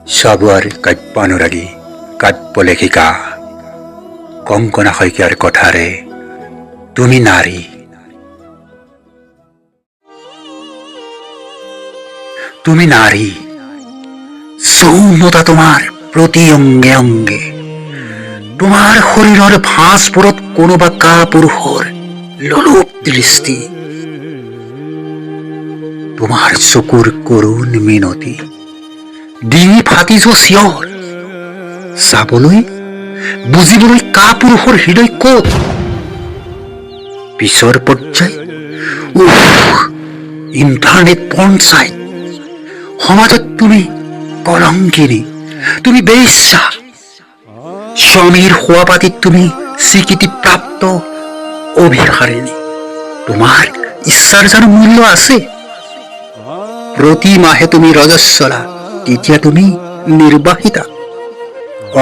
চাবুৱাৰ কাব্যানুৰাগী কাব্যলেখিকা কংকনা শইকীয়াৰ কথাৰে তুমি নাৰী। তুমি নাৰী, যৌনতা তোমাৰ প্ৰতি অংগে অংগে। তোমাৰ শৰীৰৰ ভাঁজবোৰত কোনোবা কাপুৰুষৰ লোলুপ দৃষ্টি, তোমাৰ চকুৰ কৰুণ মিনতি, ডিঙি ফাটি যোৱা চিঞৰ। চাবলৈ বুজিবলৈ কাপুৰুষৰ হৃদয় ক'ত? পিছৰ পৰ্যায় উফ, ইণ্টাৰনেট পঞ্চায়ত। সমাজত তুমি কলংকিনী, তুমি বেশ্যা। স্বামীৰ শোৱাপাটীত তুমি স্বীকৃতিপ্ৰাপ্ত অভিসাৰিণী। তোমাৰ ইচ্ছাৰ জানো মূল্য আছে? প্ৰতি মাহে তুমি ৰজস্বলা, তেতিয়া তুমি নিৰ্বাসিতা।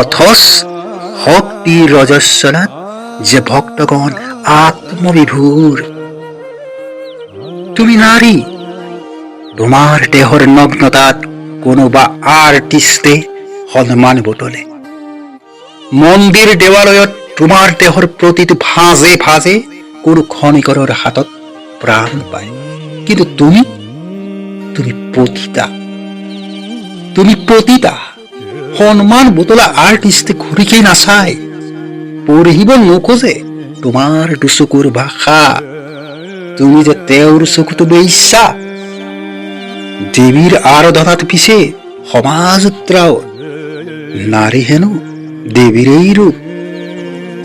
অথচ শক্তিৰ ৰজস্বলাত যে ভক্তগণ আত্মবিভোৰ। তুমি নাৰী, তোমাৰ দেহৰ নগ্নতাত কোনোবা আৰ্টিষ্টে সন্মান বুটলে। মন্দিৰ দেৱালয়ত তোমাৰ দেহৰ প্ৰতিটো ভাঁজে ভাঁজে কোনো খনিকৰৰ হাতত প্ৰাণ পায়। কিন্তু তুমি, তুমি পতিতা, তুমি পতিতা। সন্মান বুটলা আৰ্টিষ্টে ঘূৰিকেই নাচায়, পঢ়িব নোখোজে তোমাৰ দুচকুৰ ভাষা। তুমি যে তেওঁৰ চকুতো বেশ্যা। দেৱীৰ আৰাধনাত পিছে সমাজ উত্ৰাৱল। নাৰী হেনো দেৱীৰেই ৰূপ।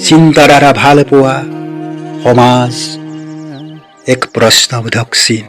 চিন্তাধাৰা ভাল পোৱা সমাজ এক প্ৰশ্নবোধক চিন।